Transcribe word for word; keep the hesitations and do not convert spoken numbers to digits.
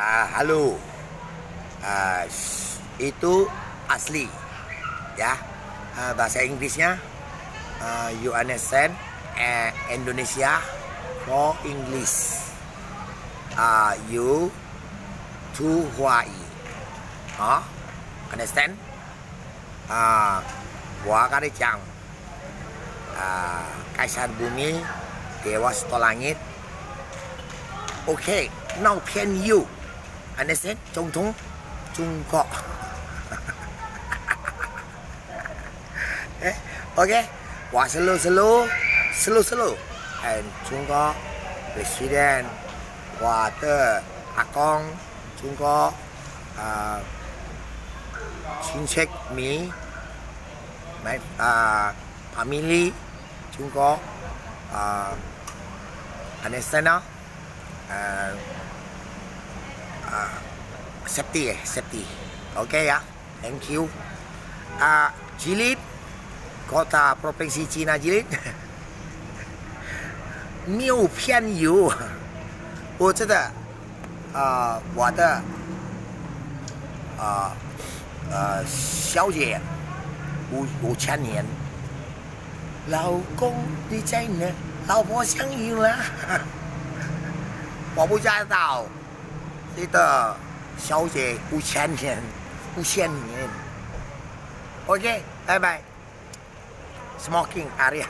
Ah, halo. Ah, sh- itu asli. Ya. Ah, bahasa Inggrisnya, ah, you understand, eh, Indonesia for English. Ah, you to Hawaii. Huh? Understand? Ah, 我跟你讲, ah, Kaisar Bumi, Dewa Seto Langit. Okay, now can you understand? 总统, 中国. 哎，OK，我 slow slow slow slow，and 中国 president，我的阿公，中国，啊，亲戚，me，my，啊，family，中国，啊，understand 啊，啊，啊，safety 哎，safety，OK 呀。 Thank you. 啊，吉林，kota provinsi Cina Jilin. 没有骗 you. 我真的，啊，我的，啊，呃，小姐，五五千年。老公你在哪？老婆想你了。我不知道。 这个小姐五千年，五千年。OK，拜拜。Smoking area。